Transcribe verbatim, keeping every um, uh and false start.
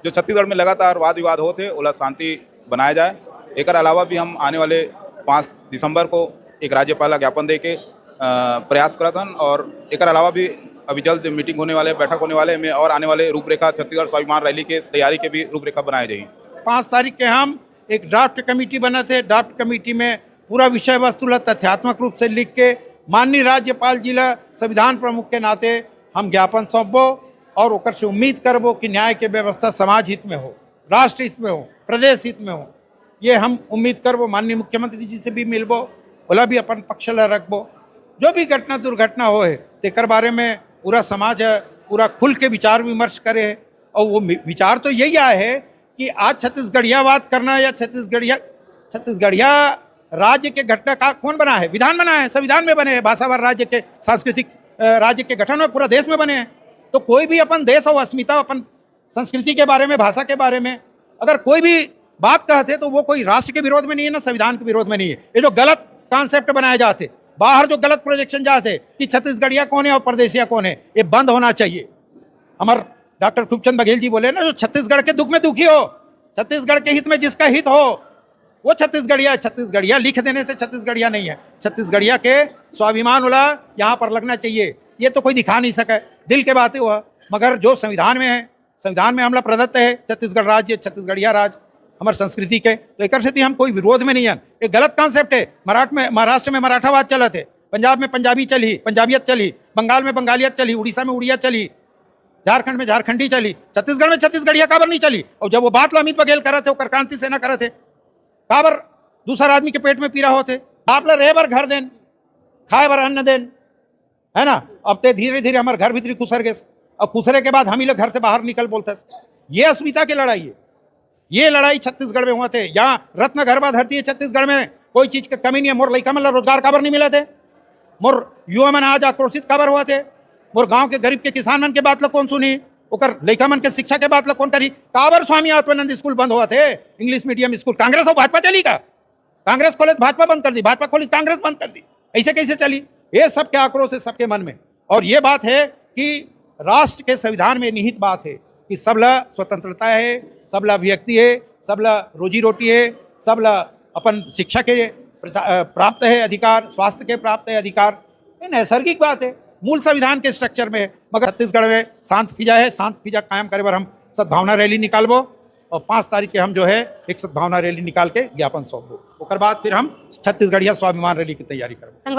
जो छत्तीसगढ़ में लगातार वाद विवाद होत हे, ओला शांति बनाया जाए। एकर अलावा भी हम आने वाले पाँच दिसंबर को एक राज्यपाल ला ज्ञापन दे के, अ, प्रयास करत हन और एकर अलावा भी अभी जल्द मीटिंग होने वाले, बैठक होने वाले में और आने वाले रूपरेखा, छत्तीसगढ़ स्वाभिमान रैली के तैयारी के भी रूपरेखा बनाए जाही। पाँच तारीख के हम एक ड्राफ्ट कमेटी बनत हे, ड्राफ्ट कमेटी में पूरा विषय वस्तु ला तथ्यात्मक रूप से लिख के माननीय राज्यपाल जी ला संविधान प्रमुख के नाते हम ज्ञापन सौंपबो और ओकर से उम्मीद करबो कि न्याय के व्यवस्था समाज हित में हो, राष्ट्र हित में हो, प्रदेश हित में हो। ये हम उम्मीद करबो। माननीय मुख्यमंत्री जी से भी मिलबो, ओला भी अपन पक्ष ला रखबो। जो भी घटना दुर्घटना होए, तेकर बारे में पूरा समाज ह पूरा खुल के विचार विमर्श करे हे। और वो मि-, विचार तो यही आए हे कि आज छत्तीसगढ़ियावाद करना या छत्तीसगढ़िया, छत्तीसगढ़िया राज्य के घटना का कौन बना है? विधान बना है, संविधान में बने हैं, भाषावार राज्य के, सांस्कृतिक, अ, राज्य के गठन में पूरा देश में बने हैं। तो कोई भी अपन देश और अस्मिता, अपन संस्कृति के बारे में, भाषा के बारे में अगर कोई भी बात कहत हे तो वो कोई राष्ट्र के विरोध में नहीं है, ना संविधान के विरोध में नहीं है। ये जो गलत कॉन्सेप्ट बनाए जात हे, बाहर जो गलत प्रोजेक्शन जात हे कि छत्तीसगढ़िया कौन है और परदेसिया कौन है, ये बंद होना चाहिए। हमार डॉक्टर खूबचंद बघेल जी बोले ना, जो छत्तीसगढ़ के दुख में दुखी हो, छत्तीसगढ़ के हित में जिसका हित हो, वो छत्तीसगढ़िया है। छत्तीसगढ़िया लिख देने से छत्तीसगढ़िया नहीं है। छत्तीसगढ़िया के स्वाभिमान वाला यहाँ पर लगना चाहिए। ये तो कोई दिखा नहीं सके, दिल के बातें हुआ, मगर जो संविधान में है, संविधान में हमला प्रदत्त है छत्तीसगढ़ राज्य, छत्तीसगढ़िया राज, हमार संस्कृति के, तो एकर सेती हम कोई विरोध में नहीं हन। ये गलत कॉन्सेप्ट है। मराठ में, महाराष्ट्र में मराठावाद चलत है, पंजाब में पंजाबी चलही, पंजाबियत चलही, बंगाल में बंगालियत चलही, उड़ीसा में उड़िया चलही, झारखंड में झारखंडी चलही, छत्तीसगढ़ में छत्तीसगढ़िया काबर नहीं चलही? और जब वो बात ला अमित बघेल करत है, ओकर क्रांति सेना करत है, काबर दूसर आदमी के पेट में पीरा होत है? आप ला रहे बर घर देन, खाए बर अन्न देन, है ना? अब ते धीरे धीरे हमारे घर भीतरी खुसर गेस, अब खुसरे के बाद हम ही लोग घर से बाहर निकल बोलते, ये अस्मिता की लड़ाई है। ये लड़ाई छत्तीसगढ़ में हुआ थे, यहाँ रत्न गरबा धरती है छत्तीसगढ़ में, कोई चीज की कमी नहीं है। मोर लइका मन ला रोजगार काबर नहीं मिला थे? मोर युवा मन आज आक्रोशित काबर हुआ थे? मोर गांव के गरीब के किसान मन के बात ला कौन सुनी? ओकर लइका मन के शिक्षा के बात ला कौन करी? काबर स्वामी आत्मानंद स्कूल बंद हुआ थे, इंग्लिश मीडियम स्कूल? कांग्रेस और भाजपा चली का? कांग्रेस खोले तो भाजपा बंद कर दी, भाजपा खोली तो कांग्रेस बंद कर दी, ऐसे कैसे चली? ये सबके आक्रोश है सबके मन में। और ये बात है कि राष्ट्र के संविधान में निहित बात है कि सबला स्वतंत्रता है, सबला अभिव्यक्ति है, सबला रोजी रोटी है, सबला अपन शिक्षा के प्रसा-, अ, प्राप्त है अधिकार, स्वास्थ्य के प्राप्त है अधिकार। ये नैसर्गिक बात है, मूल संविधान के स्ट्रक्चर में है। मगर छत्तीसगढ़ में शांत फिजा है, शांत फिजा कायम करे बर हम सद्भावना रैली निकालबो और पाँच तारीख के हम जो है एक सद्भावना रैली निकाल के ज्ञापन सौंपबो। ओकर बाद फिर हम छत्तीसगढ़िया स्वाभिमान रैली की तैयारी करबो।